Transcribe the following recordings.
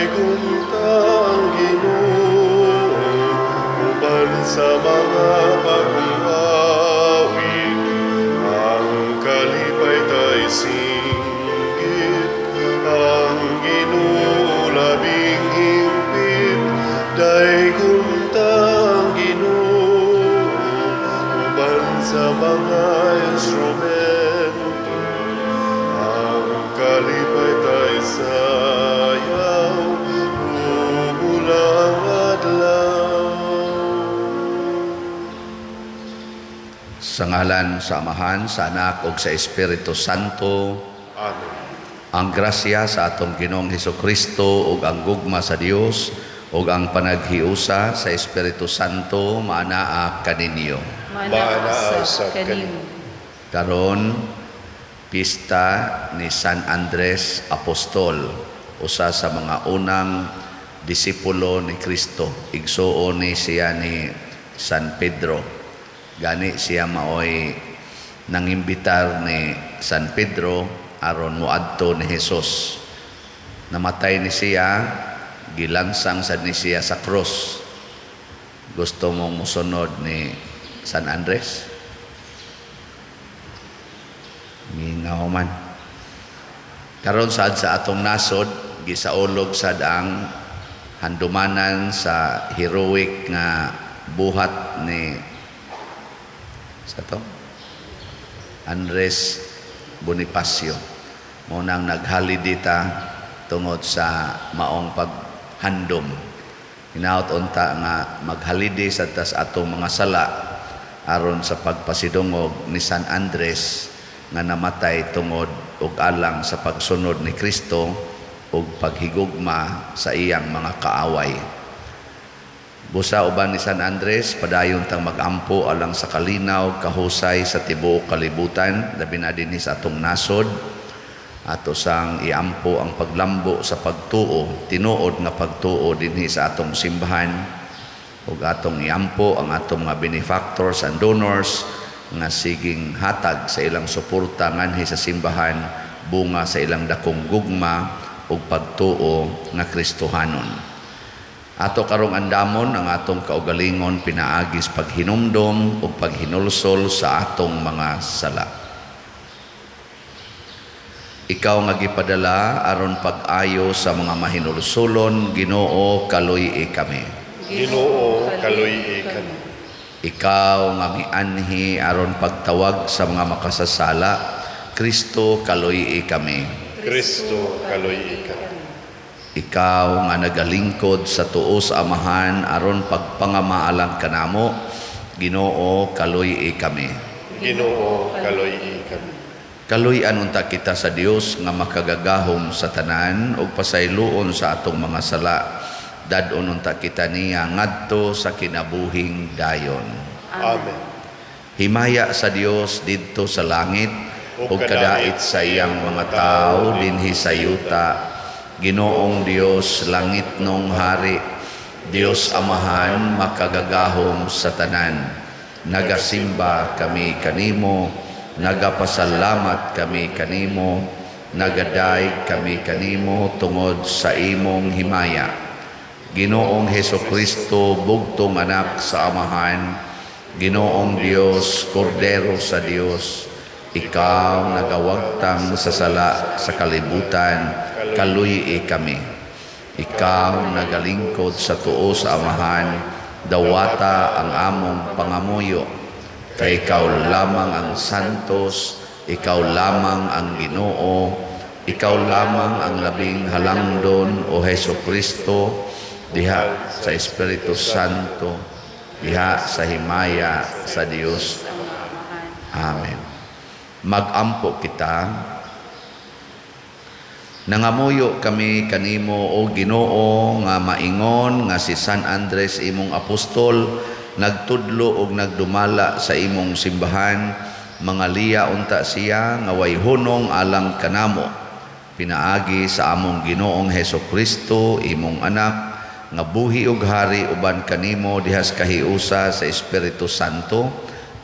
Daigom ta ang Ginoo uban sa mga bagong awit, ang kalipay tay singgit, ang Ginoo labing hingpit. Daigom ta ang Ginoo uban sa mga instrumento, ang kalipay tay sayaw, bulang adlaw. Sa ngalan sa Amahan, sa Anak ug sa Espiritu Santo. Amen. Ang grasya sa atong Ginoong Hesus Kristo ug ang gugma sa Dios ug ang panaghiusa sa Espiritu Santo maanaa kaninyo. Maanaa Maanaa sa sa kanimo. Karon, pista ni San Andres Apostol, usa sa mga unang disipulo ni Kristo. Igsuon ni siya ni San Pedro. Gani siya maoy nangimbitar ni San Pedro aron moadto ni Jesus. Namatay ni siya, gilansang sad ni siya sa krus. Gusto mong musunod ni San Andres? Mingaw man. Karon sad sa atong nasod, gisaulog sad ang handumanan sa heroic nga buhat ni sa to Andres Bonifacio. Mao nang nagholiday ta tungod sa maong paghandom. Hinaot unta nga magholiday sad ta sa atong mga sala aron sa pagpasidungog ni San Andres nga namatay tungod ug alang sa pagsunod ni Kristo ug paghigugma sa iyang mga kaaway. Busa uban ni San Andres, padayon tang magampo alang sa kalinaw, kahusay sa tibuok kalibutan, labi na dinhi sa atong nasod. Ato sang iampo ang paglambo sa pagtuo, tinuod nga pagtuo dinhi sa atong simbahan, ug atong iampo ang atong mga benefactors and donors nga siging hatag sa ilang suporta nganhi sa simbahan, bunga sa ilang dakong gugma ug pagtuo nga Kristohanon. Ato karong andamon ang atong kaugalingon pinaagis paghinumdom ug paghinulsol sa atong mga sala. Ikaw nga gipadala aron pag-ayo sa mga mahinulsulon, Ginoo, kaluy-i kami. Ginoo, kaluy-i kami. Ikaw nga mianhi aron pagtawag sa mga makasasala, Kristo, kaluy-i kami. Kristo, kaluy-i kami. Ikaw nga nagalingkod sa tuo sa Amahan aron pagpangamaalang kanamo, Ginoo, kaluy-i kami. Ginoo, kaluy-i kami. Kaluy-an unta kita sa Dios nga makagagahom sa tanan ug pasayloon sa atong mga sala. Dad-on unta kita niya ngadto sa kinabuhing dayon. Amen. Himaya sa Dios didto sa langit ug kadait sa iyang mga tawo dinhi sa yuta. Ginoong Dios, langitnong hari, Dios Amahan makagagahom sa tanan. Nagasimba kami kanimo, nagapasalamat kami kanimo, nagadayeg kami kanimo tungod sa imong himaya. Ginoong Heso Kristo, bugtong anak sa Amahan, Ginoong Dios, Kordero sa Dios, ikaw nagawagtang sa sala sa kalibutan, kaluy-i kami. Ikaw nagalingkod sa tuo sa Amahan, dawata ang among pangamuyo. Kay ikaw lamang ang santos, ikaw lamang ang Ginoo, ikaw lamang ang labing halangdon, o Heso Kristo, diha sa Espiritu Santo, diha sa himaya sa Dios. Amen. Magampo kita. Nangamuyo kami kanimo, o Ginoo, nga maingon nga si San Andres imong apostol nagtudlo og nagdumala sa imong simbahan, mga liya unta siya nga way hunong alang kanamo pinaagi sa among Ginoong Heso Kristo, imong anak, nga buhi ug hari uban kanimo dihas kahiusa sa Espiritu Santo,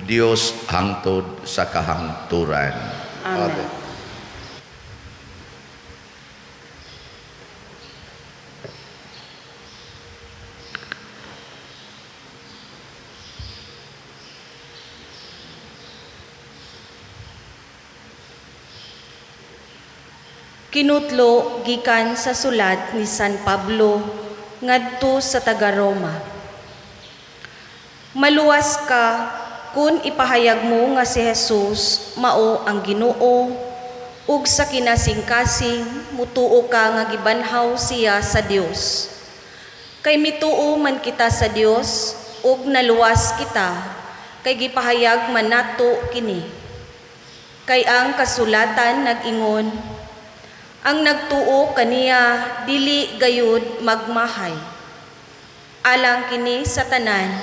Dios, hangtod sa kahangturan. Amen. Amen. Kinutlo gikan sa sulat ni San Pablo ngadto sa taga-Roma. Maluwas ka kung ipahayag mo nga si Jesus mao ang Ginoo ug sa kinasingkasing mutuo ka nga gibanhaw siya sa Dios. Kay mituo man kita sa Dios ug naluwas kita, kay gipahayag man nato kini. Kay ang kasulatan nag-ingon, ang nagtuo kaniya dili gayud magmahay. Alang kini sa tanan,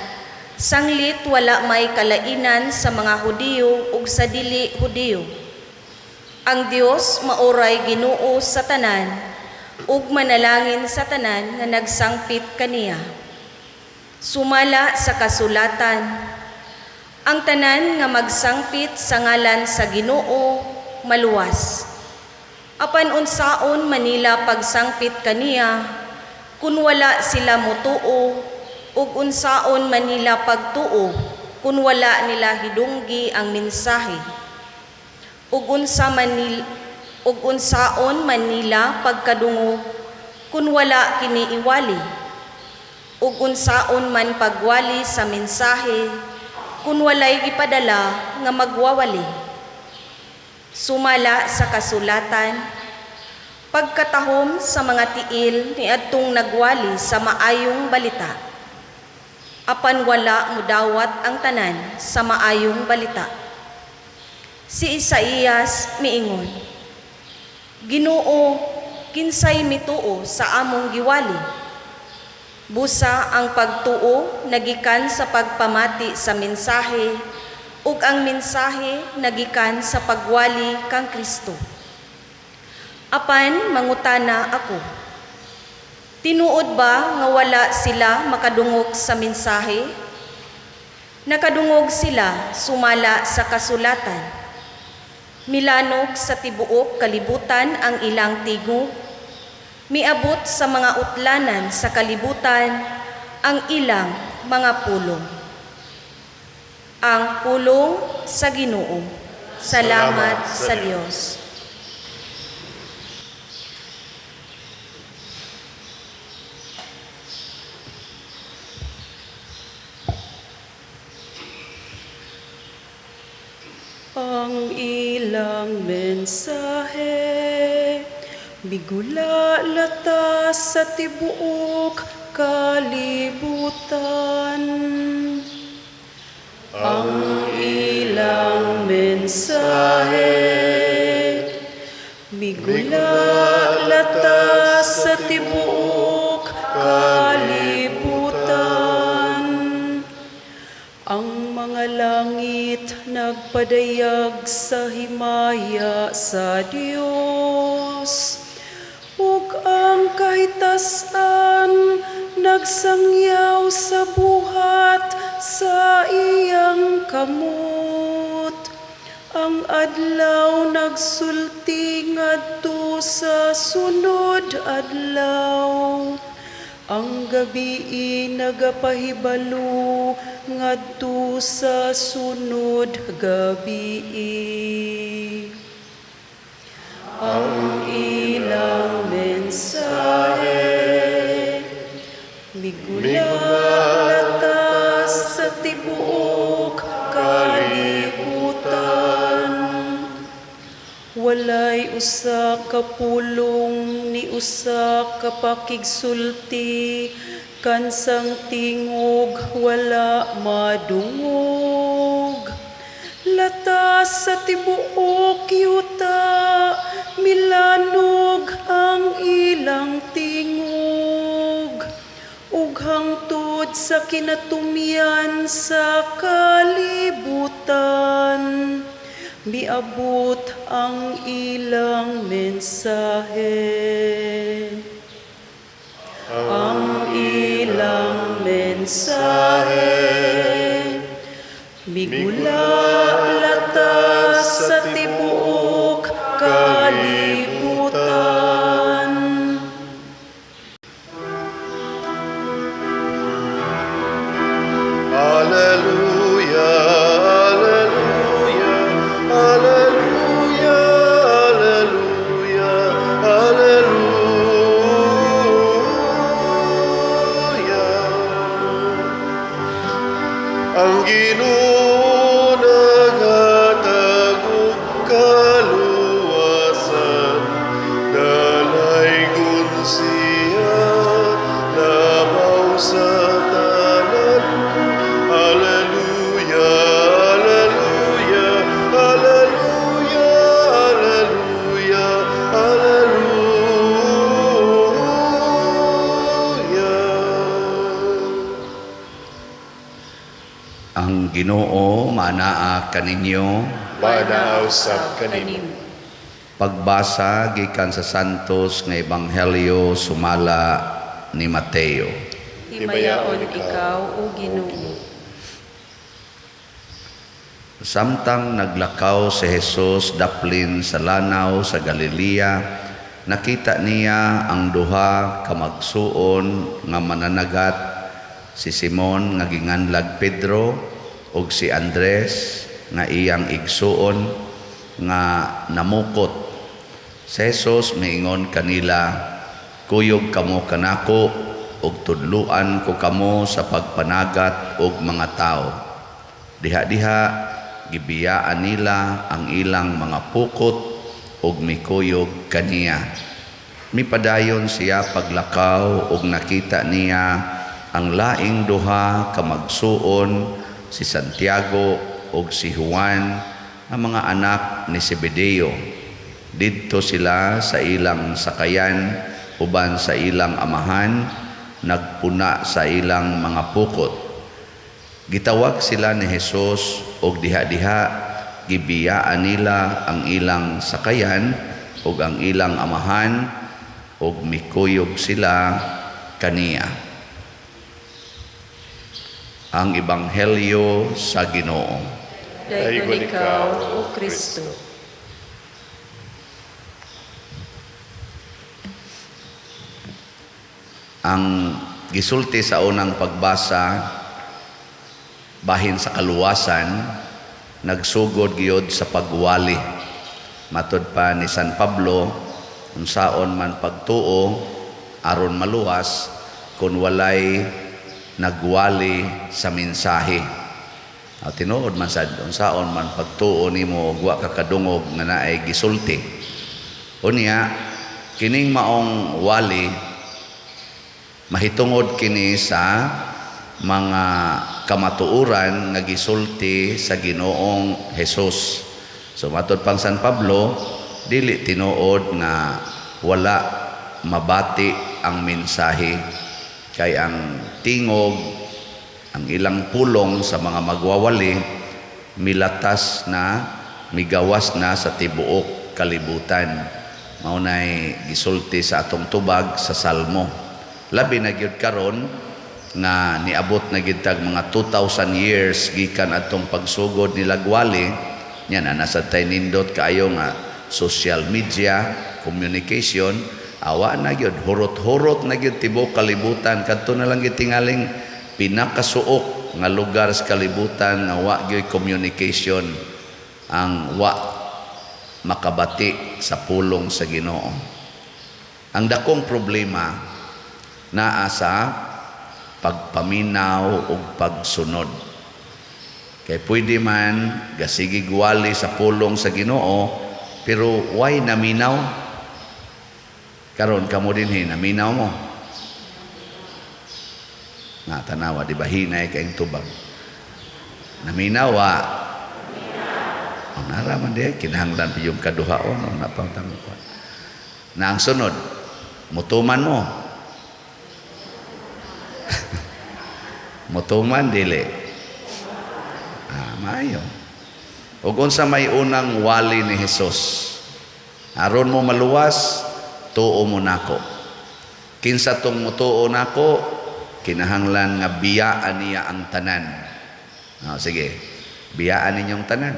sanglit wala may kalainan sa mga Hudiyo ug sa dili Hudiyo. Ang Dios maoray Ginoo sa tanan ug manalangin sa tanan nga nagsangpit kaniya. Sumala sa kasulatan, ang tanan nga magsangpit sa ngalan sa Ginoo maluwas. Apan unsaon man nila pagsangpit kaniya kun wala sila motuo, ug unsaon man nila pagtuo kun wala nila hidunggi ang mensahe? Ug unsaon man nila pagkadungog kun wala kini iwali? Ug unsaon man pagwali sa mensahe kun walay gipadala nga magwawali? Sumala sa kasulatan, pagkatahom sa mga tiil ni adtong nagwali sa maayong balita. Apan wala mudawat ang tanan sa maayong balita. Si Isaías miingon, "Ginoo, kinsay mituo sa among giwali?" Busa ang pagtuo nagikan sa pagpamati sa mensahe, ug ang mensahe nagikan sa pagwali kang Kristo. Apan mangutana ako, tinuod ba nga wala sila makadungog sa mensahe? Nakadungog sila sumala sa kasulatan. Milanog sa tibuok kalibutan ang ilang tingog, miabot sa mga utlanan sa kalibutan ang ilang mga pulong. Ang pulong sa Ginoo. Salamat sa Dios. Ang ilang mensahe migula lata sa tibuok kalibutan. Ang ilang mensahe migula lata sa tibuok kalibutan. Ang mga langit nagpadayag sa himaya sa Dios, ug ang kahitasan nagsangyaw sa buhat sa iyang kamot. Ang adlaw nagsulti ngadto sa sunod adlaw. Ang gabi nagapahibalo ngadto sa sunod gabi. Ang ilang mensahe migula lata sa tibuok kalibutan. Walay usa ka pulong ni usa ka pakigsulti kansang tingog wala madungog. Lata sa tibuok yuta milanog ang ilang tingog, ug hangtod sa kinatumyan sa kalibutan miabot ang ilang mensahe. Ang ilang mensahe migula lata sa tibuok kalibutan. Alleluia, alleluia, alleluia, alleluia, Ang Ginoo manaa kaninyo. Manaa usab kanimo. Pagbasa gikan sa Santos nga Ebanghelyo sumala ni Mateo. Himayaon ikaw, O Ginoo. Samtang naglakaw si Jesus daplin sa lanaw sa Galilea, nakita niya ang duha ka magsuon nga mananagat, si Simon nga ginganlag Pedro ug si Andres nga iyang igsuon nga namukot. Si Jesus miingon kanila, "Kuyog kamo kanako ug tudluan ko kamo sa pagpanagat og mga tawo." Diha-diha gibiyaan nila ang ilang mga pukot ug mikuyog kaniya. Mipadayon siya paglakaw ug nakita niya ang laing duha ka magsuon, si Santiago ug si Juan, ang mga anak ni Zebedeo. Didto sila sa ilang sakayan uban sa ilang amahan, nagpuna sa ilang mga pukot. Gitawag sila ni Jesus ug diha-diha gibiyaan nila ang ilang sakayan ug ang ilang amahan ug mikuyog sila kaniya. Ang Ebanghelyo sa Ginoo. Daygon ikaw, O Kristo. Ang gisulti sa unang pagbasa bahin sa kaluwasan, nagsugod gyud sa pagwali. Matod pa ni San Pablo, unsaon man pagtuo aron maluwas kun walay nagwali sa mensahe. Tinuod man sad, unsaon man pagtuo nimo ug wa ka kadungog nga naay gisulti. Unya kining maong wali mahitungod kini sa mga kamatuoran nga gisulti sa Ginoong Hesus. So matod pang San Pablo, dili tinuod nga wala mabati ang mensahe, kay ang tingog, ang ilang pulong sa mga magwawali milatas na, migawas na sa tibuok kalibutan. Mao nay gisulti sa atong tubag sa Salmo. Labi na gyud karon nga niabot na gyud tag mga 2,000 years gikan atong pagsugod ni Lagwali. Nya na nasa tay nindot kaayo nga social media communication, awa na gyud, hurot-hurot na gyud tibuok kalibutan. Kadto na lang gyud tingaling pinakasuok nga lugar sa kalibutan nga wa gyud communication, ang wa makabati sa pulong sa Ginoo. Ang dakong problema naa sa pagpaminaw ug pagsunod. Kay pwede man gasigig wali sa pulong sa Ginoo, pero why naminaw? Karon kamo dinhi naminaw mo. Nga tanawa di ba hinay kayong tubag. Naminaw wa. Ang nara man di kinahanglan pa yung kaduhaon o na pang tangkuan. Na ang sunod, mutuman mo. Mutuman dili. Maayo. Ug unsa may unang wali ni Hesus? Aron mo maluwas, tuo mo nako. Kinsa tong mutuo nako, kinahanglan nga biyaan niya ang tanan. Sige, biyaan ninyong tanan.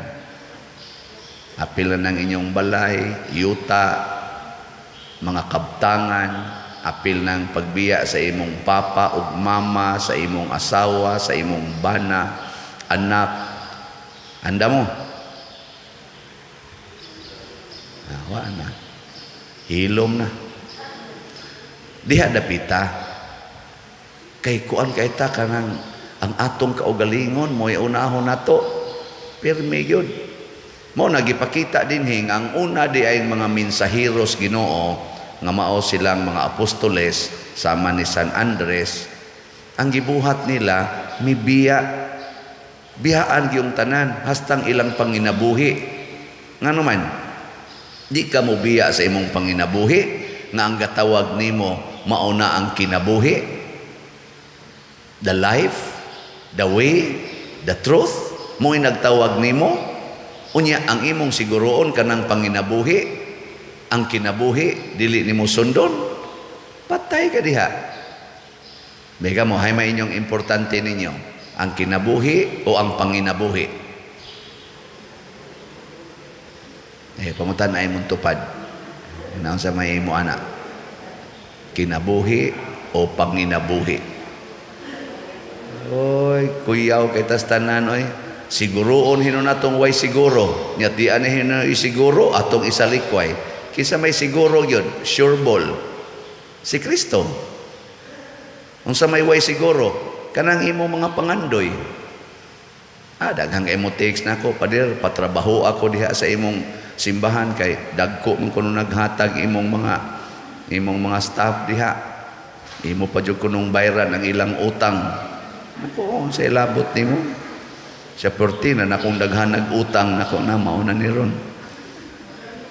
Apil na ng inyong balay, yuta, mga kabtangan, apil ng pagbiya sa imong papa ug mama, sa imong asawa, sa imong bana, anak. Anda mo? Wa na. Hilom na. Diha dapita. Kay kuan kay ta kanang ang atong kaugalingon mo'y unahon nato. Pirmi gyud. Mo nagipakita dinhi nga ang una di ay mga mensaheros Ginoo nga mao silang mga apostoles sama ni San Andres. Ang gibuhat nila mibiya, biyaan gyung tanan hastang ilang panginabuhi. Ngano man di ka mobiya sa imong panginabuhi nga ang gatawag nimo mao na ang kinabuhi, the life, the way, The truth, mo'y nagtawag nimo. Unya ang imong siguroon kanang panginabuhi, ang kinabuhi dili nimo sundon, patay ka diha. Bega mo, hay may inyong importante ninyo, ang kinabuhi o ang panginabuhi? Eh, pangutan ay mong tupad. Naon sa may imo anak? Kinabuhi o panginabuhi? Oy, kuyaw kay tas tanan oy. Siguroon hinon atong way siguro. Nya di ani hinon isiguro atong isalikway. Kinsa may siguro gyud? Sure ball. Si Kristo. Unsa may way siguro? Kanang imong mga pangandoy. Ah, daghang imo text nako, pader, patrabaho ako diha sa imong simbahan kay dagko man kuno naghatag imong mga staff diha. Imo pa jud kunong bayran ang ilang utang. Nako, sa ilabot nimo. Sa perti na nakong daghan nag-utang nako na mao na ni ron.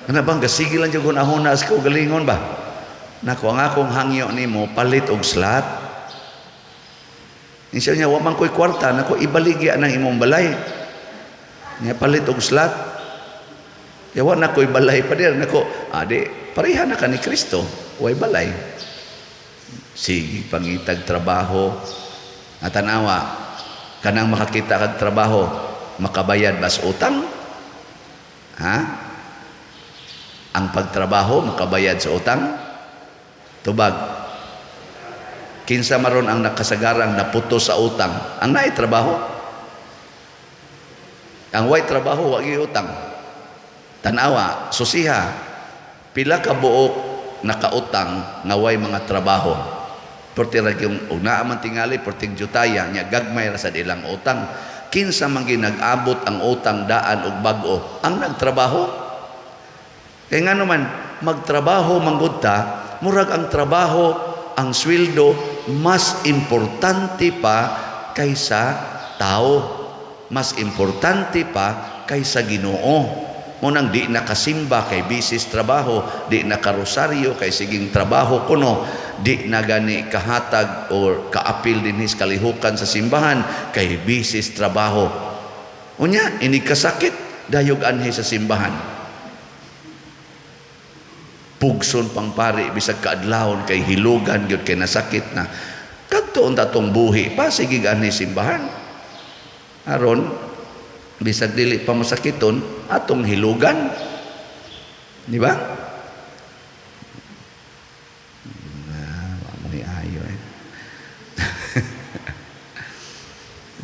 Ana bang gasige lang jud hunahuna sa kaugalingon ba? Nako, ang akong hangyo nimo palit og slot. Insa niya wa man koy kwarta nako ibaligya nang imong balay. Nya palit og slot. Ya wa na koy balay pa dir nako, adi pareha na ka ni Kristo, way balay. Sige pangitag trabaho. Atanawa kanang makakita kag trabaho, makabayad bas utang? Ha? Ang pagtrabaho makabayad sa utang? Tubag. Kinsa maron ang nakasagarang naputo sa utang? Ang naay trabaho. Ang way trabaho wa gyud utang. Tanawa, susiha. Pila ka buok nakautang nga way mga trabaho. Perti ra gyud og naa man tingali perting jutaya nya gagmay ra sad ilang utang. Kinsa man gyud nag-abot ang utang daan og bag-o? Ang nagtrabaho. Kay ngano man magtrabaho manggod ta, murag ang trabaho, ang sweldo mas importante pa kaysa tao, mas importante pa kaysa Ginoo. Munang di nakasimba kay bisis trabaho, di nakarosaryo kay siging trabaho kuno, di na gani kahatag or kaapil dinhis kalihukan sa simbahan kay bisis trabaho. Unya ini kasakit dayog anhi sa simbahan. Pugson pang pari bisag kaadlawon kay hilugan gyud kay nasakit na. Kadto unta tong buhi pa sige anhi simbahan. Aron bisag dili pa masakiton atong hilugan. Di ba? Wa mo ayo eh.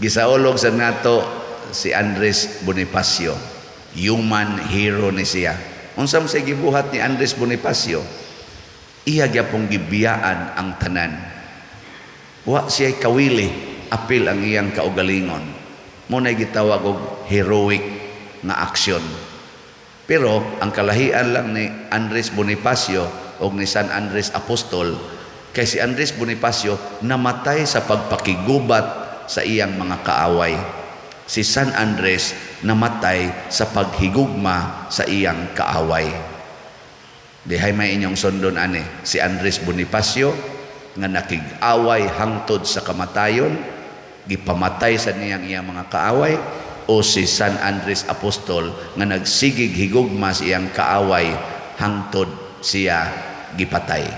Gisaulog sa nato si Andres Bonifacio. Human hero ni siya. Unsa man say gibuhat ni Andres Bonifacio? Iya gyapong gibiyaan ang tanan. Wa siya kawili, apil ang iyang kaugalingon. Mo nay gitawag og heroic nga aksyon. Pero ang kalahian lang ni Andres Bonifacio og ni San Andres Apostol, kay si Andres Bonifacio namatay sa pagpakigubat sa iyang mga kaaway. Si San Andres namatay sa paghigugma sa iyang kaaway. Dihay may inyong sundon ani si Andres Bonifacio nga nakig-away hangtod sa kamatayon, gipamatay sa niyang iyang mga kaaway, o si San Andres Apostol nga nagsigig higugma sa iyang kaaway hangtod siya gipatay.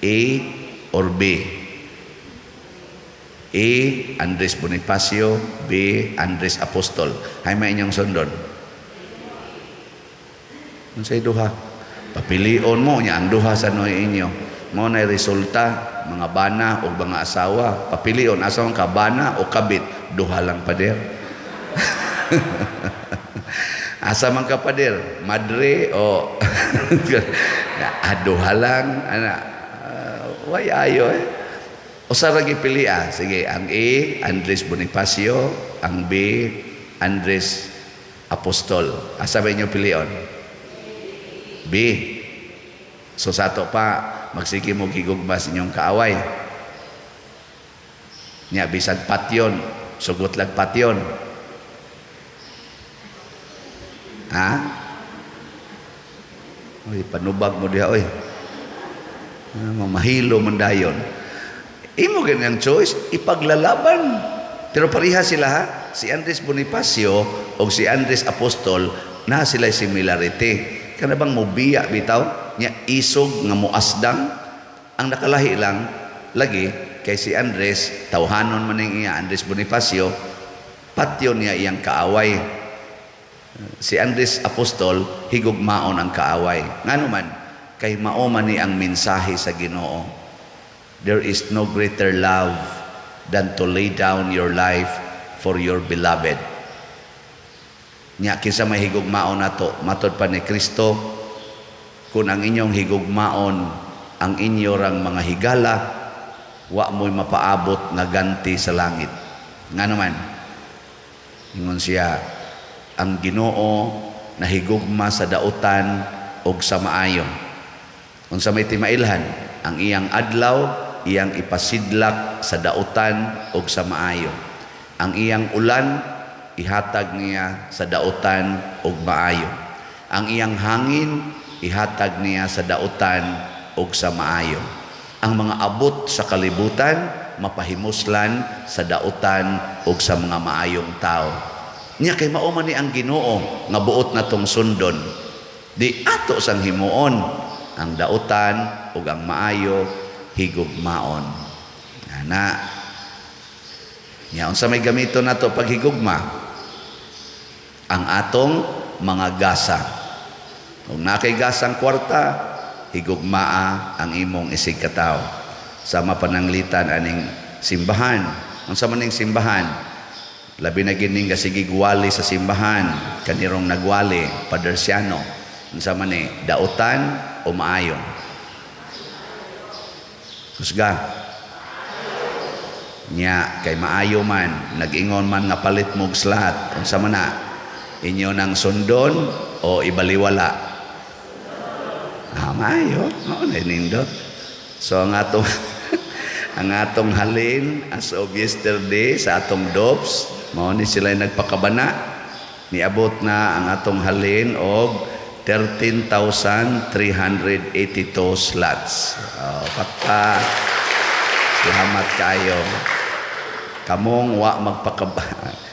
A or B? A. Andres Bonifacio, B. Andres Apostol. Hay may inyong sundon. Unsay duha? Papilion mo nya ang duha sa noy inyo. Mao nay resulta mga bana o mga asawa. Papilion asa man ka, bana o kabit, duha lang pader. Asa man ka pader, madre o duha lang ana. Way ayo eh. Usa ra gipili ah. Sige, ang A Andres Bonifacio, ang B Andres Apostol. Asa ba inyo pilion? B. So sa ato pa magsige mo gigugma sa inyong kaaway. Nya bisag patyon, sugot lag patyon. Ha? Oy, panubag mo diha oy. Mamahilo man dayon. Imo ganang choice, ipaglalaban. Pero pareha sila ha, si Andres Bonifacio o si Andres Apostol na sila similarity. Kana bang mubiya bitaw nya isog nga muasdang? Ang nakalahi lang lagi kay si Andres tawhanon man ning iya, Andres Bonifacio, patyon niya iyang kaaway. Si Andres Apostol higugmaon ang kaaway. Ngano man? Kay mao man ni ang mensahe sa Ginoo. There is no greater love than to lay down your life for your beloved. Nya kinsa may higugmaon nato? Matod pa ni Kristo, kung ang inyong higugmaon ang inyo rang mga higala, wa mo'y mapaabot nga ganti sa langit. Ngano man? Ingon siya, ang Ginoo nahigugma sa dautan og sa maayo. Unsa may timailhan? Ang iyang adlaw iyang ipasidlak sa dautan og sa maayo. Ang iyang ulan ihatag niya sa dautan og maayo. Ang iyang hangin ihatag niya sa dautan og sa maayo. Ang mga abot sa kalibutan mapahimuslan sa dautan og sa mga maayong tao. Nya kay mao man ni ang Ginoo nga buot natong sundon. Di ato sang himuon ang dautan ug ang maayo, higugmaon. Ana. Nya unsa may gamiton nato paghigugma? Ang atong mga gasa. Kung naa kay gasang kwarta, higugmaa ang imong isig katawo. Sama pananglitan aning simbahan. Unsa man ning simbahan? Labi na gining gasigig wali sa simbahan, kanirong nagwali, Padre Siano. Unsa man ni, dautan o maayo? Husga. Nya kay maayo man, nag-ingon man nga palit mo og slot, unsa man na? Inyo nang sundon o ibaliwala? Ah, maayo. Mao na nindot. So ang atong halin as of yesterday sa atong DOPS, mao ni sila nagpakabana. Niabot na ang atong halin og 13,382 slots. Oh, pakpa. Salamat kayo. Kamong wa magpakaba,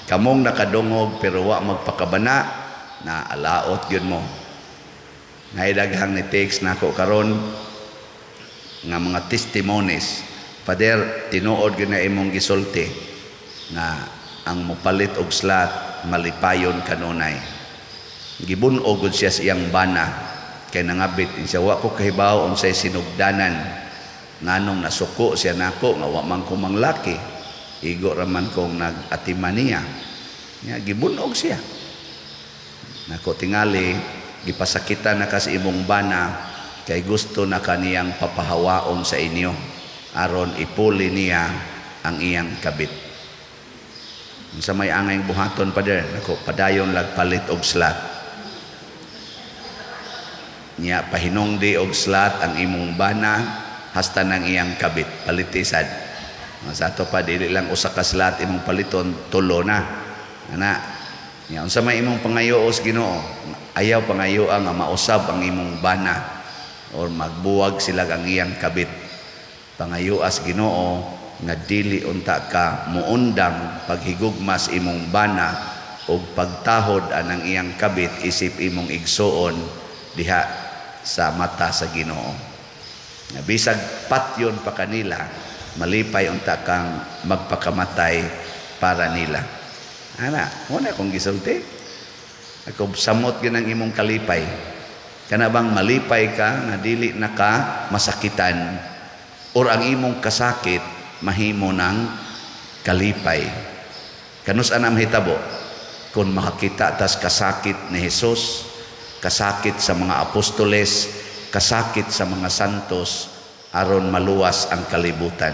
kamong nakadungog pero wa magpakabana, na alaot yun mo. Nay daghang ni text nako karon nga mga testimonies. Father, tinuod gyud na imong gisulti nga ang mopalit og slot malipayon kanunay. Gibun-og gud siya sa iyang bana kay nangabit siya, wa ko kahibaw unsay sinugdanan nganong nasuko siya nako nga wa man ko manglaki, igo ra man kong nag-atiman niya. Nya gibun-og siya nako. Tingali gipasakitan na ka sa imong bana kay gusto na kaniyang papahawaon sa inyo aron ipuli niya ang iyang kabit. Unsa may angay buhaton, Pader? Nako, padayon lag palit og slot. Nya pahinungdi og slot ang imong bana hasta nang iyang kabit palitisad. Sa ato pa, dili lang usa ka slot imong paliton, tulo na. Ana. Nya unsa may imong pangayo sa Ginoo? Ayaw pangayo nga mausab ang imong bana or magbuwag sila ang iyang kabit. Pangayo as Ginoo nga dili unta ka muundang paghigugmas imong bana og pagtahod anang iyang kabit isip imong igsuon diha sa mata sa Ginoo. Nga bisag patyon pa kanila, malipay unta kang magpakamatay para nila. Ana, mo na akong gisulti. Ako samot gyud ang imong kalipay. Kana bang malipay ka nga dili na ka masakitan or ang imong kasakit mahimo ng kalipay? Kanus ana mahitabo? Kung makakita tas kasakit ni Jesus, kasakit sa mga apostoles, kasakit sa mga santos aron maluwas ang kalibutan.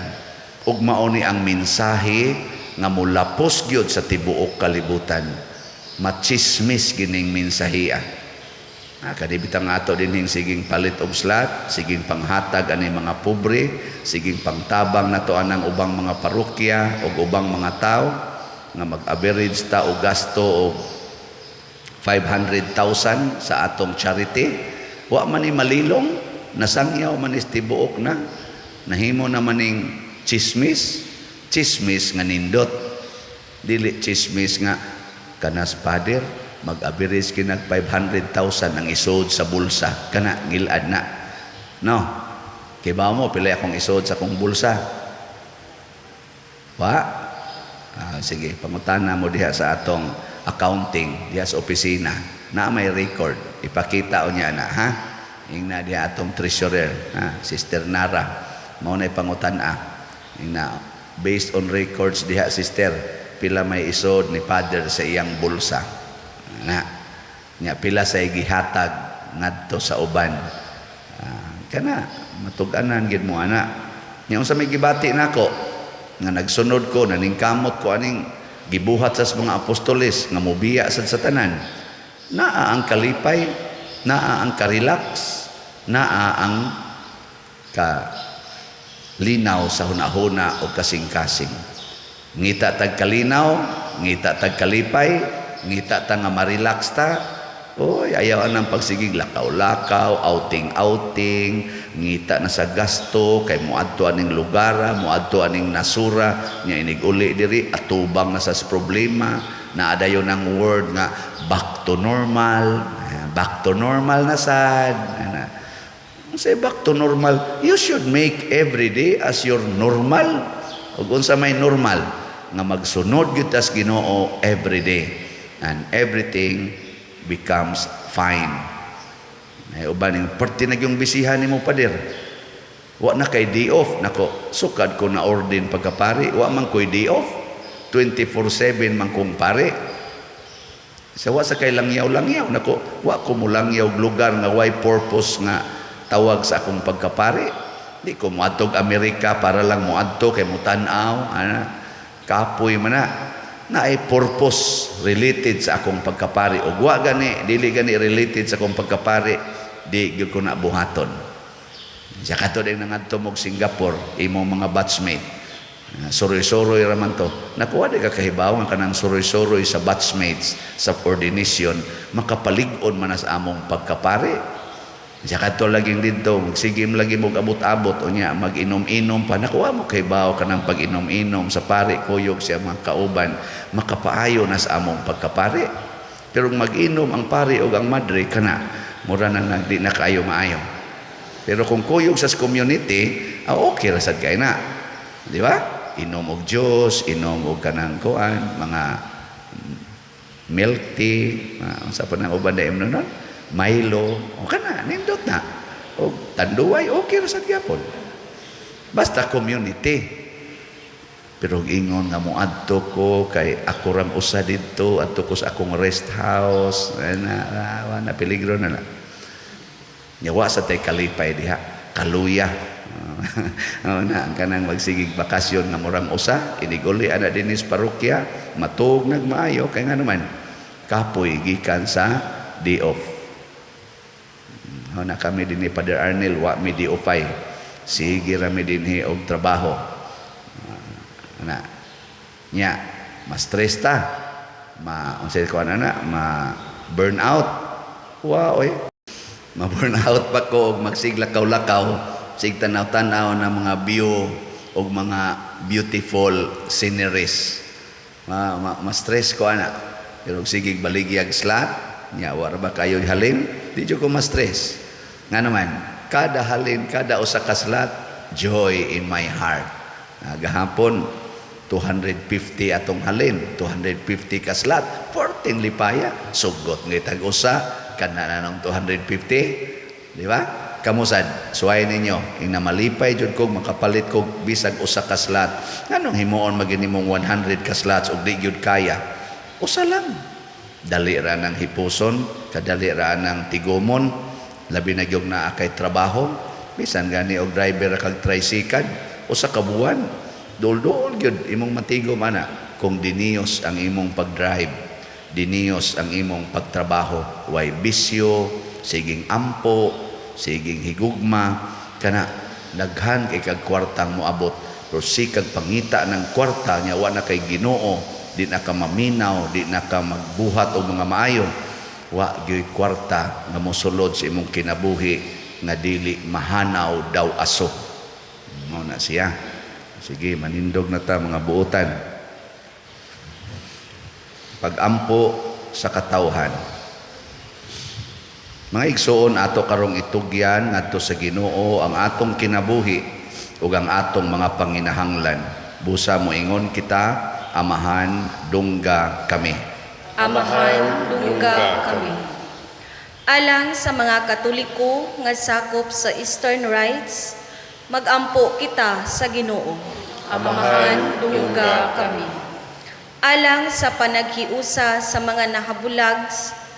Ug mao ni ang mensahe nga mulapos gyud sa tibuok kalibutan. Machismis gining mensahiya. Ah, kadibitang ato dinhing siging palit og slot, siging panghatag ani mga pobre, siging pangtabang nato anang ubang mga parokya ug ubang mga tao nga mag-average ta og gasto og 500,000 sa atong charity. Wa man ni malilong, nasangyaw man is tibuok na. Nahimo na maning Chismis, chismis nga nindot. Dili chismis nga kanas pader mag-average kinag 500,000 ang isod sa bulsa, kana ngilad na. No. Kibaw mo pila akong isod sa akong bulsa? Wa? Ah, sige, pangutana mo diha sa atong accounting, diha sa opisina. Na may record, ipakita o niya na, ha? Ingna diha atong treasurer, ha? Sister Nara. Mao na pangutan-a. Ingna, based on records diha, sister, pila may isod ni father sa iyang bulsa. Na, nya pila sa gihatag ngadto sa uban. Ah, kana matug-anan gid mo ana. Nya unsa may gibati nako nga nagsunod ko, naningkamot ko aning gibuhat sa mga apostoles nga mobiya sad sa tanan. Naa ang kalipay, naa ang karelax, naa ang ka linaw sa hunahuna o kasing-kasing. Ngita tag kalinaw, ngita tag kalipay, ngita ta nga ma-relax ta. Oy, ayaw anang pagsigig lakaw-lakaw, outing-outing, ngita na sa gasto kay moadto aning lugara, moadto aning nasura, nya inig-uli diri atubang na sa problema, naa dayon ang word nga back to normal, back to normal na sad. Ana. Say back to normal, you should make every day as your normal. Ug unsa may normal nga magsunod gyud tas Ginoo every day and everything becomes fine. Ay uban ning perti na gyung bisihan nimo, pader. Wa na kay day off nako, sukad ko na ordain pagkapari, wa man koy day off. 24/7 man kong pare. Sa wa sa kay langyaw-langyaw nako, wa ko molangyaw og lugar nga way purpose nga tawag sa akong pagkapari. Di ko moadtog Amerika para lang moadto kay motan-aw, ana. Kapoy man na. Naay purpose related sa akong pagkapari. Ug wa gani, dili gani related sa akong pagkapari, di gyud ko na buhaton. Sa kato din nangadto mog Singapore, imong mga batchmate. Ah, suroy-suroy ra man to. Nakuha di ka kahibaw nga kanang suroy-suroy sa batchmates sa ordination makapalig-on man na sa among pagkapari. Sa kadto laging didto, magsigim lagi mo abot-abot unya mag-inom-inom pa. Nakuha mo kahibaw kanang pag-inom-inom sa pare kuyog siya mga kauban makapaayo na sa among pagkapari. Pero mag-inom ang pare og ang madre, kana mura na nang di na kaayo maayo. Pero kung kuyog sa community, ah, okay ra sad kay na. Di ba? Inom og juice, inom og kanang kuan, mga milk tea, unsa pa nang uban na imnon nun? Milo, o kana, nindot na. O tanduay, okay ra sad gyapon. Basta community. Pero ingon nga moadto ko kay ako rang usa didto, adto ko sa akong rest house, na, na, na peligro na na. Nya wa sa tay kalipay diha, kaluya. Oh, na ang kanang magsigig bakasyon nga murang usa, iniguli ana dinhi sa parokya, matuog nagmaayo kay nga naman kapoy gikan sa day off. Na kami dinhi, Father Arnel, wa mi day off ay. Sige ra mi dinhi og trabaho. Na nya ma-stress ta, ma unsay kuan ana, ma burn out. Wa oy. Ma burn out pa ko og magsiglakaw-lakaw, sig tanaw-tanaw na mga view og mga beautiful sceneries. Ma-stress ko ana. Pero og sige baligyag slot, nya wa ra ba kayo halin, di jud ko ma-stress. Nga naman, kada halin, kada usa ka slot, joy in my heart. Ah, gahapon 250 atong halin, 250 ka slot, 14 lipaya, sugot nga tag usa kana na nang 250, di ba? Kamusad, suway ninyo, ing malipay jud kog makapalit kog bisag usa ka slot. Nganong himuon magini mong 100 ka slots ug di gyud kaya? Usa lang. Dali ra nang hipuson, kadali ra nang tigumon, labi na gyud naa kay trabaho, bisan gani og driver ra kag tricycle, usa ka buwan, dol-dol gyud imong matigom ana kung diniyos ang imong pag-drive, diniyos ang imong pagtrabaho, way bisyo, siging ampo, siging higugma, kana daghan kay kag kwartang moabot. Pero sikag pangita ng kwarta nya wa na kay Ginoo, di na ka maminaw, di na ka magbuhat og mga maayo, wa gyud kwarta nga mosulod sa imong kinabuhi nga dili mahanaw daw aso. Mao na siya. Sige, manindog na ta, mga buotan. Pagampo sa katawhan. Mga igsoon, ato karong itugyan ngadto sa Ginoo ang atong kinabuhi ug ang atong mga panginahanglan. Busa moingon kita, Amahan, dungga kami. Amahan, dungga kami. Alang sa mga Katoliko nga sakop sa Eastern Rites, magampo kita sa Ginoo. Amahan, dungga kami. Alang sa panaghiusa sa mga nahabulag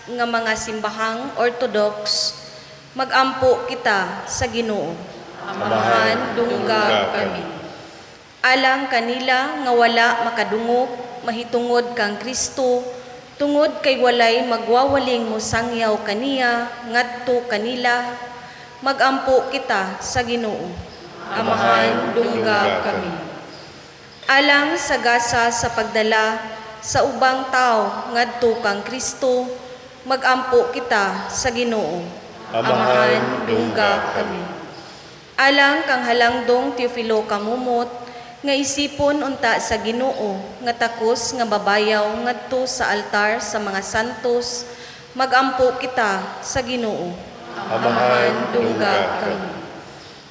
nga mga simbahang Orthodox, magampo kita sa Ginoo. Amahan, dungga kami. Alang kanila nga wala makadungog mahitungod kang Kristo, tungod kay walay magwawaling mosangyaw kaniya ngadto kanila, magampo kita sa Ginoo. Amahan, dungga kami. Alang sa gasa sa pagdala sa ubang tao ngadto kang Kristo, magampo kita sa Ginoo. Amahan, dungga kami. Alang kang halangdong Teofilo Camomot, nga isipon unta sa Ginoo, nga takos nga babayaw ngadto sa altar sa mga santos, magampo kita sa Ginoo. Amahan, dungga kami.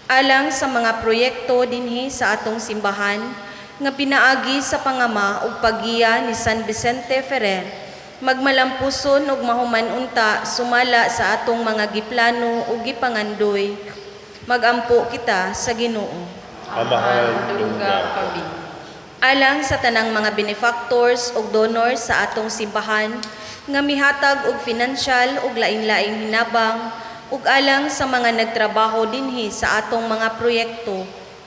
Alang sa mga proyekto dinhi sa atong simbahan nga pinaagi sa pangama ug paggiya ni San Vicente Ferrer, magmalampuson ug mahuman unta sumala sa atong mga giplano ug gipangandoy, magampo kita sa Ginoo. Amahan, dungga kami. Alang sa tanang mga benefactors ug donors sa atong simbahan nga mihatag og financial ug lain-laing hinabang, ug alang sa mga nagtrabaho dinhi sa atong mga proyekto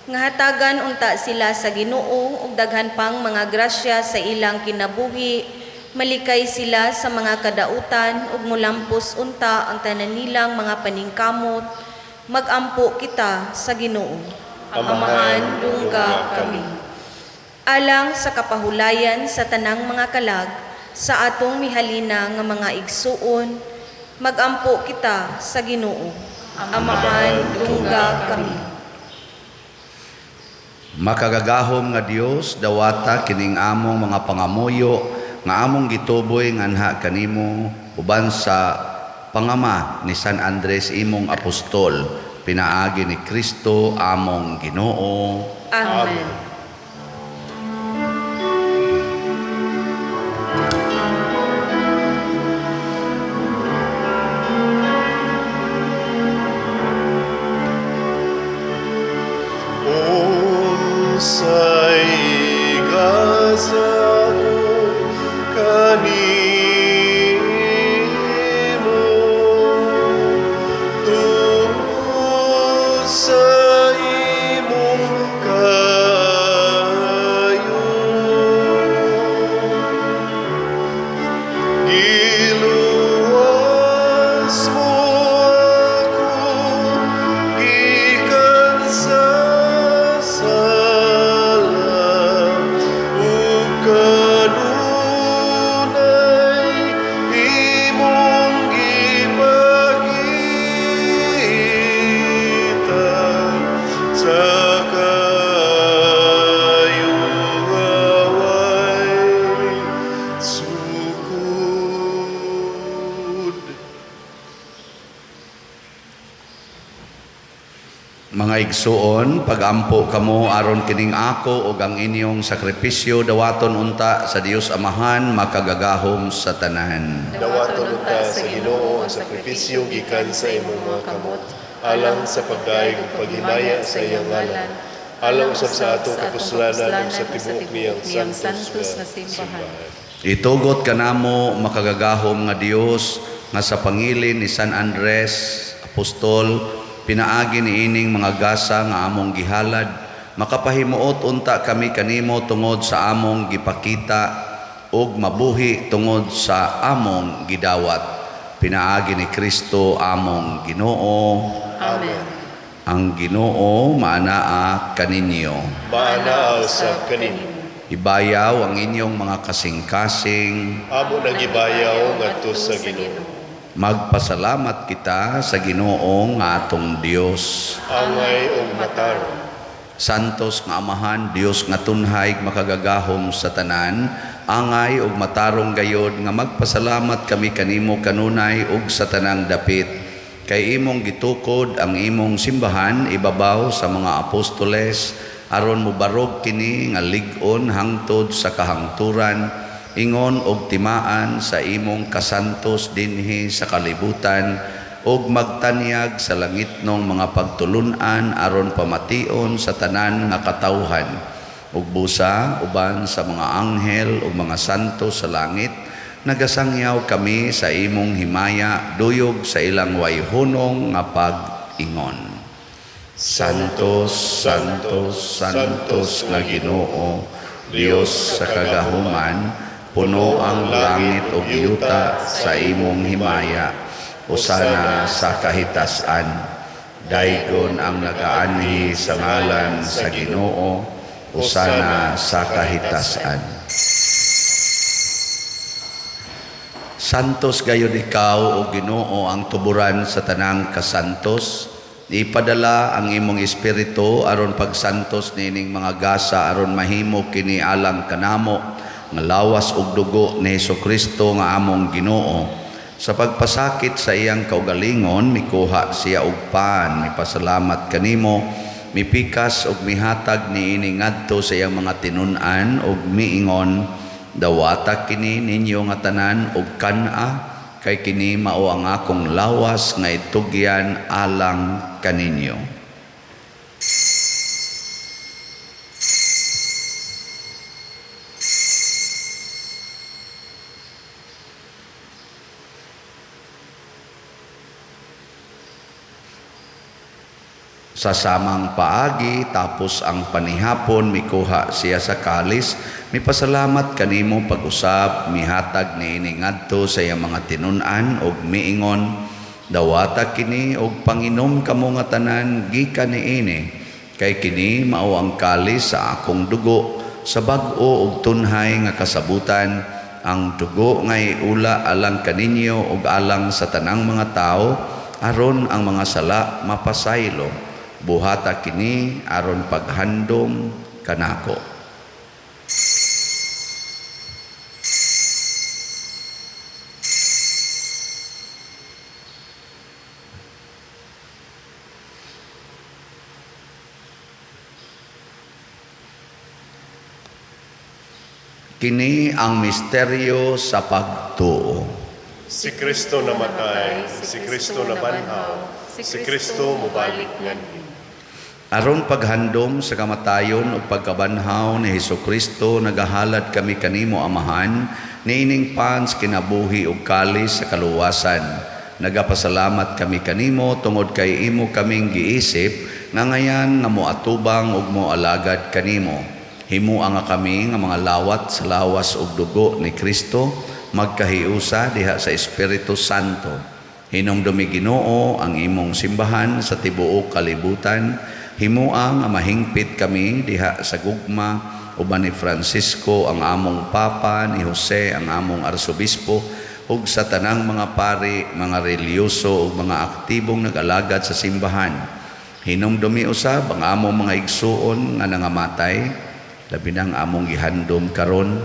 nga hatagan unta sila sa Ginoo ug daghan pang mga grasya sa ilang kinabuhi, malikay sila sa mga kadautan ug mulampos unta ang tanan nilang mga paningkamot, magampo kita sa Ginoo. Amahan, dungga kami. Alang sa kapahulayan sa tanang mga kalag sa atong mihalina nga mga igsuon, magampo kita sa Ginoo. Amahan, dungga kami. Makagagahom nga Dios, dawata kining among mga pangamuyo nga among gituboy nganha kanimo uban sa pangama ni San Andres imong apostol, pinaagi ni Kristo among Ginoo. Amen. Unsay gasa ko kanimo, tungod sa imong kaayo? Giluwas mo ako gikan sa sala, ug kanunay imong gipakita sa kaayo nga way sukod. Mga igsuon, pagampo kamo aron kining ako ug ang inyong sakripisyo dawaton unta sa Dios Amahan makagagahom sa tanan. Dawaton unta sa Ginoo ang sakripisyo gikan sa imong mga kamot, alang sa pagdayeg ug paghimaya sa iyang ngalan, alang usab sa atong kapuslanan ug sa tibuok niyang santos nga simbahan. Itugot kanamo, makagagahom nga Dios, nga sa pangilin ni San Andres Apostol, pinaagi niining mga gasa nga among gihalad, makapahimuot unta kami kanimo tungod sa among gipakita ug mabuhi tungod sa among gidawat, pinaagi ni Kristo among Ginoo. Amen. Ang Ginoo maanaa kaninyo. Maanaa usab kaninyo. Ibayaw ang inyong mga kasing-kasing. Amo nang gibayaw ngadto sa Ginoo. Magpasalamat kita sa Ginoong atong Dios. Angay og matarong. Santos nga Amahan, Dios nga tunhay makagagahom sa tanan, angay ug matarong gayod nga magpasalamat kami kanimo kanunay ug sa tanang dapit. Kay imong gitukod ang imong simbahan ibabaw sa mga apostoles aron mobarog kini nga lig-on hangtod sa kahangturan, ingon og timaan sa imong kasantos dinhi sa kalibutan ug magtanyag sa langitnong mga pagtulun-an aron pamation sa tanan nga katawhan. Ug busa uban sa mga anghel ug mga santo sa langit, nagasangyaw kami sa imong himaya duyog sa ilang wayhunong nga pag-ingon. Santos, Santos, Santos nga Ginoo, Dios sa kagahuman, puno ang langit ug yuta sa imong himaya. Hosana sa kahitasan. Daygon ang nagaanhi sa ngalan sa Ginoo. Hosana sa kahitasan. Santos gayud ikaw, o Ginoo, ang tuburan sa tanang kasantos. Ipadala ang imong espiritu aron pagsantos niining mga gasa aron mahimo kini alang kanamo nga lawas ug dugo ni Hesukristo nga among Ginoo. Sa pagpasakit sa iyang kaugalingon, mikuha siya og pan, mipasalamat kanimo, mipikas ug mihatag niini ngadto sa iyang mga tinun-an ug miingon, dawata kini ninyo nga tanan ug kan-a, kay kini mao ang akong lawas nga itugyan alang kaninyo. Sa samang paagi, tapos ang panihapon, mikuha siya sa kalis, mipasalamat kanimo pag-usab, mihatag niini ngadto sa iyang mga tinun-an ug miingon, dawata kini og panginom kamo nga tanan gikan niini, kay kini mao ang kalis sa akong dugo, sa bag-o ug tunhay nga kasabutan, ang dugo nga iula alang kaninyo ug alang sa tanang mga tawo, aron ang mga sala mapasaylo. Buhata kini aron paghandom kanako. Kini ang misteryo sa pagtuo. Si Kristo namatay, si Kristo nabanhaw, si Kristo mobalik nganhi. Aron paghandom sa kamatayon ug pagkabanhaw ni Hesukristo, nagahalad kami kanimo Amahan, niining pans kinabuhi ug kalis sa kaluwasan. Nagapasalamat kami kanimo tungod kay imo kaming giisip nga ngayan nga moatubang ug moalagad kanimo. Himua nga kami nga mga lawat sa lawas ug dugo ni Kristo, magkahiusa diha sa Espiritu Santo. Hinumdumi Ginoo ang imong simbahan sa tibuok kalibutan. Himua nga mahingpit kami diha sa gugma uban ni Francisco ang among Papa, ni Jose ang among Arsobispo, ug sa tanang mga pari, mga relihiyoso ug mga aktibong nag-alagad sa simbahan. Hinumdumi usab ang among mga igsuon nga nangamatay, labi na ang among gihandom karon.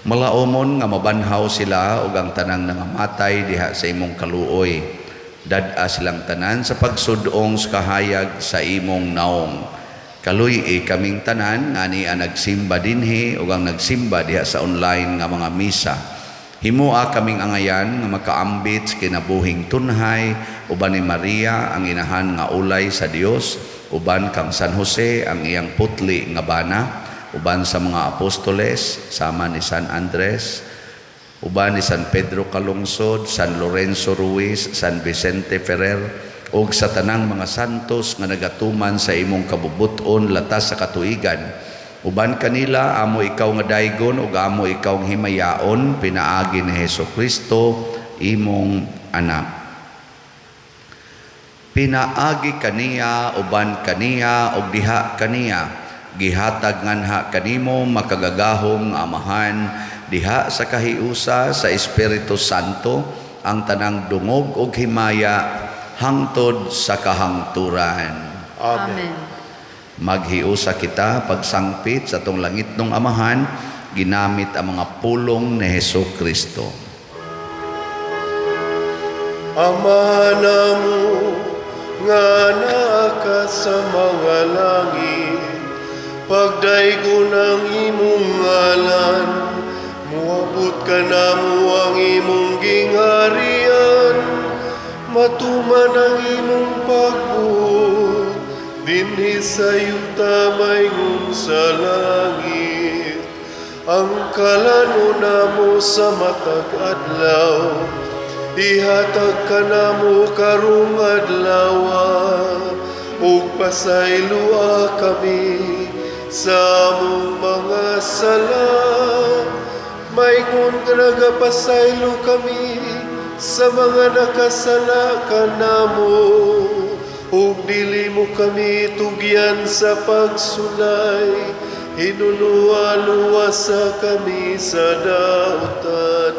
Malaomon nga mabanhaw sila ug ang tanang nangamatay diha sa imong kaluoy. Dad-a silang tanan sa pagsudong sa kahayag sa imong naong. Kaluy-i kaming tanan nga niya nagsimba dinhi ug ang nagsimba diha sa online nga mga misa. Himua kaming angayan nga makaambit sa kinabuhing tunhay uban ni Maria ang inahan nga ulay sa Dios, uban kang San Jose ang iyang putli nga bana, uban sa mga apostoles sama ni San Andres, uban ni San Pedro Calungsod, San Lorenzo Ruiz, San Vicente Ferrer, ug sa tanang mga santos nga nagatuman sa imong kabubut-on latas sa katuigan. Uban kanila amo ikaw nga daygon ug amo ikaw nga himayaon pinaagi ni Hesukristo imong anak. Pinaagi kaniya, uban kaniya ug diha kaniya, gihatag nganha kanimo makagagahom nga Amahan diha sa kahiusa sa Espiritu Santo ang tanang dungog ug himaya hangtod sa kahangturan. Amen. Amen. Maghiusa kita pagsangpit sa atong langitnong Amahan, ginamit ang mga pulong ni Hesus Kristo. Ama namo nga naa ka sa mga langit, pagdaygon ang imong ngalan, muabot kanamo ang imong gingharian, matuman ang imong pagbuot, dinhi sa yuta maingon sa langit. Ang kalanon namo sa matag adlaw, ihatag kanamo karong adlaw, ug pasayloa kami sa among mga sala, maingon nga nagapasaylo kami sa mga nakasala kanamo, ug dili mo kami tugyan sa pagsulay, hinulua luwasa kami sa dautan.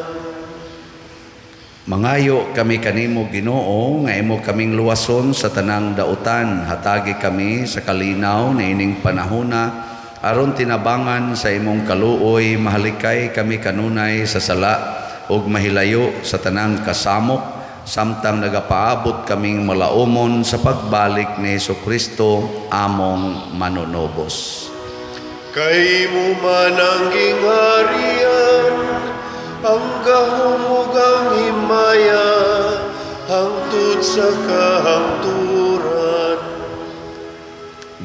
Mangayo kami kanimo, Ginoo, nga imo kaming luwason sa tanang dautan. Hatagi kami sa kalinaw niining panahona aron tinabangan sa imong kaluoy mahalikay kami kanunay sa sala ug mahilayo sa tanang kasamok samtang nagapaabot kaming malaumon sa pagbalik ni Hesukristo among manunubos. Kay imo man ang gingharian, ang gahom ug ang himaya, hangtod sa kahangturan.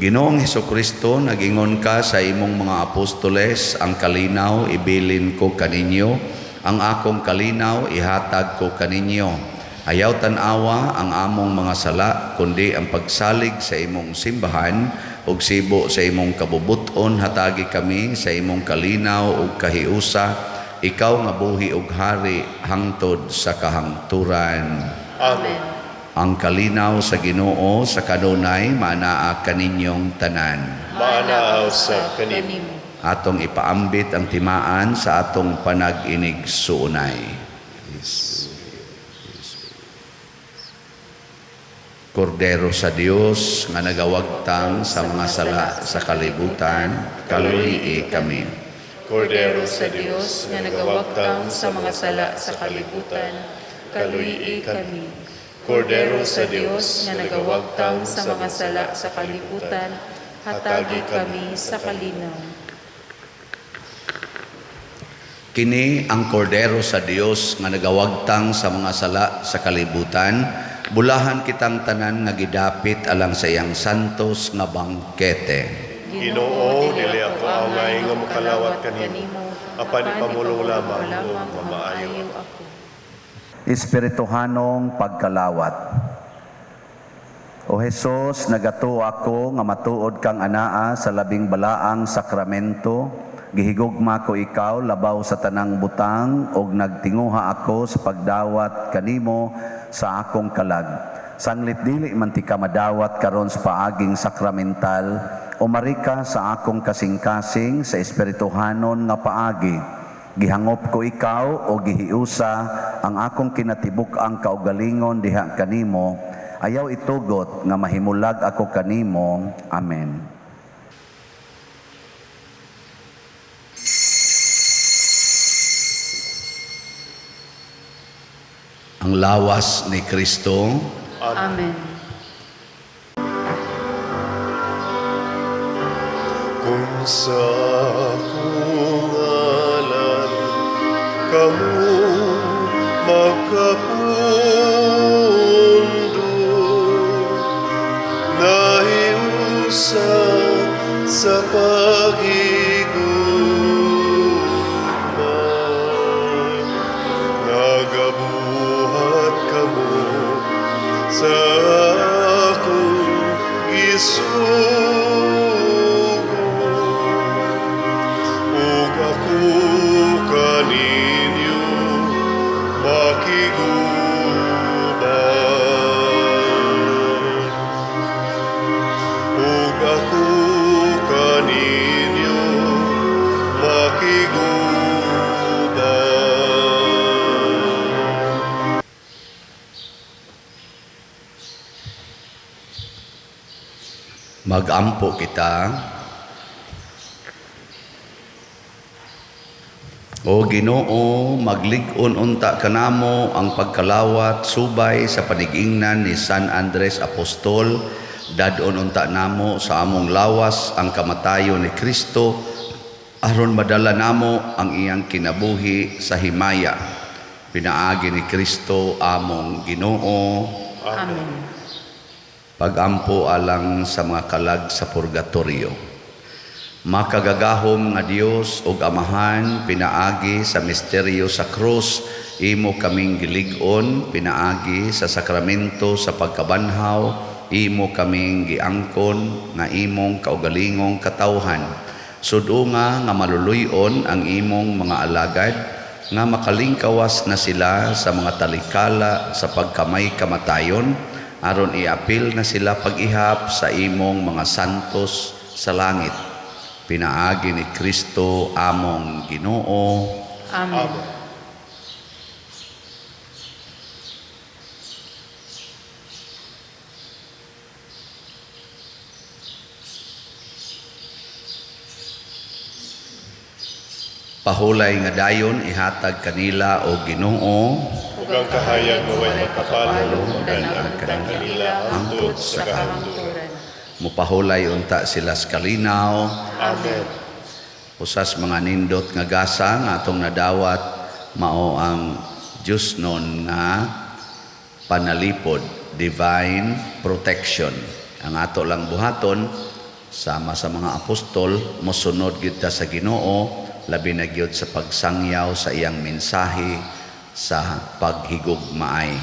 Ginoong Hesukristo, nagingon ka sa imong mga apostoles, "Ang kalinaw ibilin ko kaninyo, ang akong kalinaw ihatag ko kaninyo. Ayaw tan-awa ang among mga sala, kundi ang pagsalig sa imong simbahan ug sibo sa imong kabubut-on, hatagi kami sa imong kalinaw ug kahiusa, ikaw nga buhi ug hari hangtod sa kahangturan." Amen. Ang kalinaw sa Ginoo sa kanunay maanaa kaninyong tanan. Maanaa usab kanimo. Atong ipaambit ang timaan sa atong panag-inigsuonay. Kordero sa Dios nga nagawagtang sa mga sala sa kalibutan, kaluyi kami. Kordero sa Dios nga nagawagtang sa mga sala sa kalibutan, kaluyi kami. Kordero sa Dios nga nagawagtang sa mga sala sa kalibutan, hatagi kami sa kalinaw. Kini ang Kordero sa Dios nga nagawagtang sa mga sala sa kalibutan, bulahan kitang tanan nga gidapit alang sa iyang santos nga bangkete. Ginoo, dili ako angay nga mokalawat kanimo, apan ipamulong lamang ug mamaayo ako. Espirituhanong pagkalawat. O Hesus, nagatuo ako nga matuod kang anaa sa labing balaang sakramento. Gihigugma ko ikaw labaw sa tanang butang ug nagtinguha ako sa pagdawat kanimo sa akong kalag. Sanglit dili man tika madawat karon sa paaging sakramental, umari ka sa akong kasing-kasing sa espirituhanon nga paagi. Gihangop ko ikaw o gihiusa ang akong kinatibuk-ang kaugalingon diha kanimo. Ayaw itugot nga mahimulag ako kanimo. Amen. Ang lawas ni Kristo. Amen. Kung sa akong ngalan kamo magkapundo, nahiusa sa paghigugma, nagabuhat kamo sa akong gisugo, ug ako kaninyo makiguban. Ug ako kaninyo makiguban. Magampo kita. O Ginoo, maglig-on unta kanamo ang pagkalawat subay sa panigingnan ni San Andres Apostol, dad-on unta namo sa among lawas ang kamatayon ni Kristo aron madala namo ang iyang kinabuhi sa himaya. Pinaagi ni Kristo among Ginoo. Amen. Pagampo alang sa mga kalag sa purgatorio. Makagagahom nga Dios ug Amahan, pinaagi sa misteryo sa krus, imo kaming gilig-on, pinaagi sa sakramento sa pagkabanhaw, imo kaming giangkon nga imong kaugalingong katawhan. Sudunga nga maluluy-on ang imong mga alagad, nga makalingkawas na sila sa mga talikala sa pagkamay kamatayon, aron iapil na sila pag-ihap sa imong mga santos sa langit. Pinaagi ni Kristo among Ginoo. Amen. Amen. Pahulay nga dayon ihatag kanila o Ginoo Ug ang kahayag nga way magkapalo, magan-ang kanila hangtod sa kahangturan. Mupahulay unta sila sa kalinaw. Amen. Usas mga nindot nga gasa nga atong nadawat mao ang Diyos nun nga panalipod, divine protection. Ang ato lang buhaton sama sa mga apostol, mosunod gyud ta sa Ginoo, labi na gyud sa pagsangyaw sa iyang mensahe sa paghigugmaay.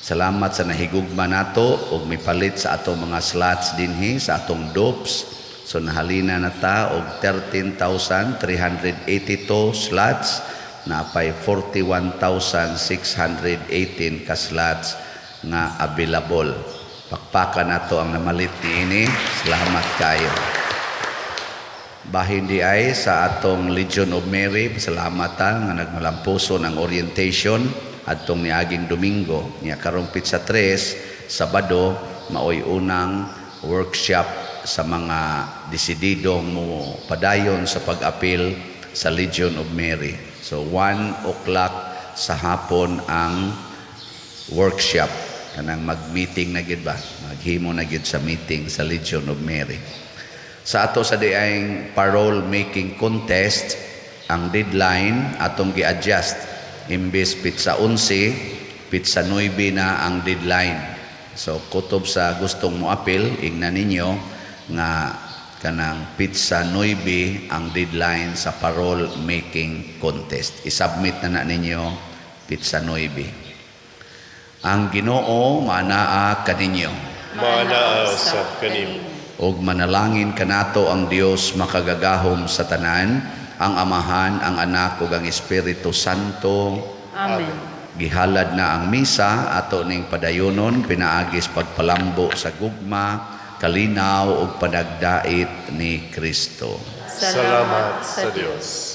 Salamat sa nahigugma nato ug mipalit sa atong mga slots dinhi sa atong dopes. So nahalina na ta og 13,382 slots, napay 41,618 ka slots nga available. Pakpakan nato ang namalit niini. Salamat kayo. Bahin di ay sa atong Legion of Mary, salamat ta nga nagmalampuso ng orientation adtong niaging Domingo. Nya karong pitsa 3, Sabado, maoy unang workshop sa mga desididong mo padayon sa pag-apil sa Legion of Mary. So 1 o'clock sa hapon ang workshop. Kanang mag-meeting na gyud ba? Maghimo na gyud sa meeting sa Legion of Mary. Sa ato sa diayng parole making contest, ang deadline atong gi-adjust. Imbes pitsa 11, pitsa 9 na ang deadline. So kutob sa gustong moapil, ingna ninyo nga kanang pitsa 9 ang deadline sa parole making contest. I-submit na na ninyo pitsa 9. Ang Ginoo maanaa kaninyo. Maanaa usab kanimo. Og manalangin kanato ang Dios makagagahom sa tanan, ang Amahan, ang Anak ug ang Espiritu Santo. Amen. Gihalad na ang misa ato ning padayonon pinaagis pagpalambo sa gugma, kalinaw ug panagdait ni Kristo. Salamat sa Dios.